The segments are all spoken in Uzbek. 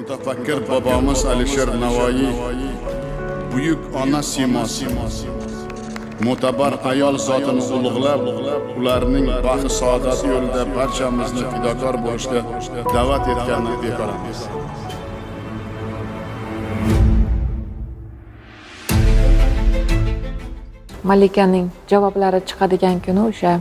Mutafakkir bobomiz Alisher Navoiy buyuk ona siymosi, mo'tabar ayol zotini ulug'lab, ularning baxt saodati yo'lida barchamizni fidokor bo'lishga da'vat etgani bekor emas. Malikaning javoblari chiqadigan kuni, o'sha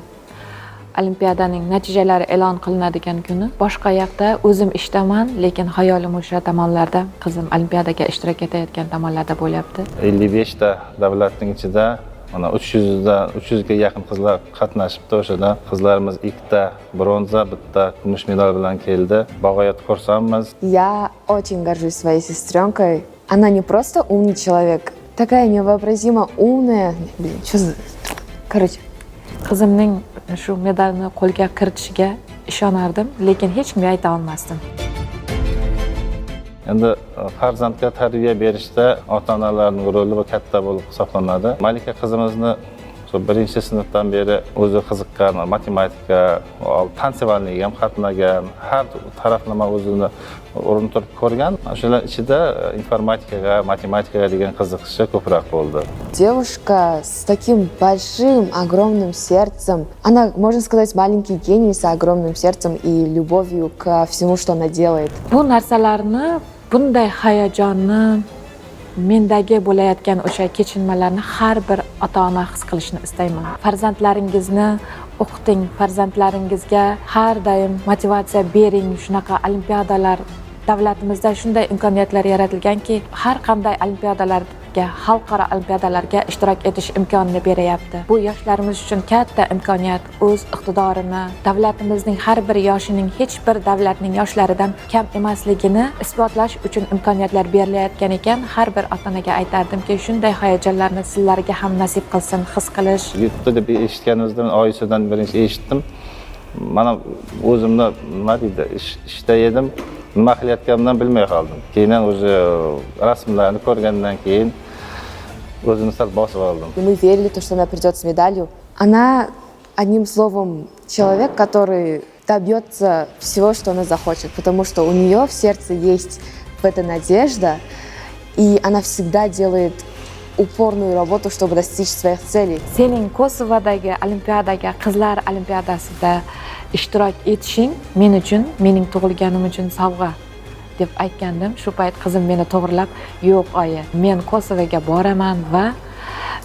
olimpiadaning natijalari e'lon qilinadigan kuni boshqa yoqda o'zim ishdaman, lekin xayolim o'sha tomonlarda, qizim olimpiadaga ishtirok etayotgan tomonlarda bo'lyapti. 55 ta davlatning ichida mana 300 ga yaqin qizlar qatnashibdi. O'shada qizlarimiz ikkita bronza, bitta kumush medal bilan keldi. Bag'oyat xursandmiz. Я очень горжусь своей сестренкой. Она не просто умный человек, такая невообразимо умная. Блин, что за... Короче, Qizimning shu medalni qo'lga kiritishiga ishonardim, lekin hech kimga ayta olmasdim. Endi farzandga tarbiya berishda ota-onalarning roli bu katta bo'lib hisoblanadi. Malika qizimizni shu birinchi sinfdan beri o'zi qiziqqan matematika, танцевальный ga ham qatnagan, har taraflama o'zini urintirib ko'rgan. Shular ichida informatikaga, matematikaga degan qiziqishi ko'proq bo'ldi. Девушка с таким большим, огромным сердцем. Она, можно сказать, маленький гений с огромным сердцем и любовью ко всему, что она делает. Bu narsalarni, bunday hayajonni, mendagi bo'layotgan o'sha kechinmalarni har bir ota-ona his qilishini istayman. Farzandlaringizni o'qiting, farzandlaringizga har doim motivatsiya bering. Shunaqa olimpiadalar, davlatimizda shunday imkoniyatlar yaratilganki, har qanday olimpiadalarga, xalqaro olimpiadalarga ishtirok etish imkonini beryapti. Bu yoshlarimiz uchun katta imkoniyat, o'z iqtidorini, davlatimizning har bir yoshining hech bir davlatning yoshlaridan kam emasligini isbotlash uchun imkoniyatlar berilayotgan ekan. Har bir ota onaga aytardimki, shunday hayajonlarni sizlarga ham nasib qilsin his qilish. Yutdi deb eshitganimizda, men oyisidan birinchi eshitdim. Mana o'zimni, nima deydi, ishda edim, nima qilayotganimdan bilmay qoldim. Keyin уже rasmlarni ko'rgandan keyin o'zimni sal bosib oldim. И мы верили, то, что она придет с медалью. Она, одним словом, человек, который добьется всего, что она захочет, потому что у нее в сердце есть в это надежда, и она всегда делает упорную работу, чтобы достичь своих целей. Sening Kosovodagi olimpiadaga, qizlar olimpiadasida ishtirok etishing men uchun, mening tug'ilganim uchun sovg'a, deb aytgandim. Shu payt qizim meni to'g'rilab: "Yo'q, oyi, men Kosovoga boraman va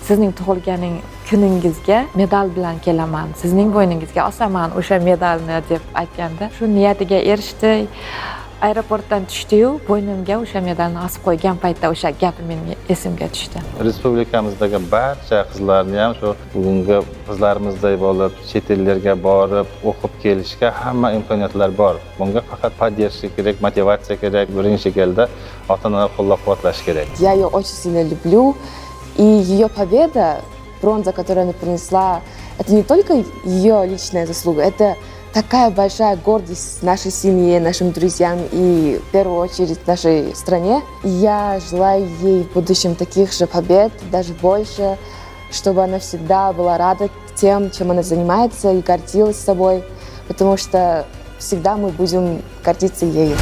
sizning tug'ilganing kuningizga medal bilan kelaman, sizning bo'yningizga osaman o'sha medalni", deb aytgandi. Shu niyatiga erishdi. Aeroportdan tushdiyu, bo'ynimga o'sha medalni osib qo'ygan paytda o'sha gapi mening esimga tushdi. Respublikamizdagi barcha qizlarni ham shu bugungi qizlarimizday bo'lib, chet ellarga borib o'qib kelishga hamma imkoniyatlar bor. Bunga faqat поддержка kerak, motivatsiya kerak, birinchi galda ota onalar qo'llab quvvatlash kerak. Я ее очень сильно люблю, и ее победа, бронза, которую она принесла, это не только ее личная заслуга, это такая большая гордость нашей семье, нашим друзьям и, в первую очередь, нашей стране. И я желаю ей в будущем таких же побед, даже больше, чтобы она всегда была рада тем, чем она занимается, и гордилась собой, потому что всегда мы будем гордиться ею.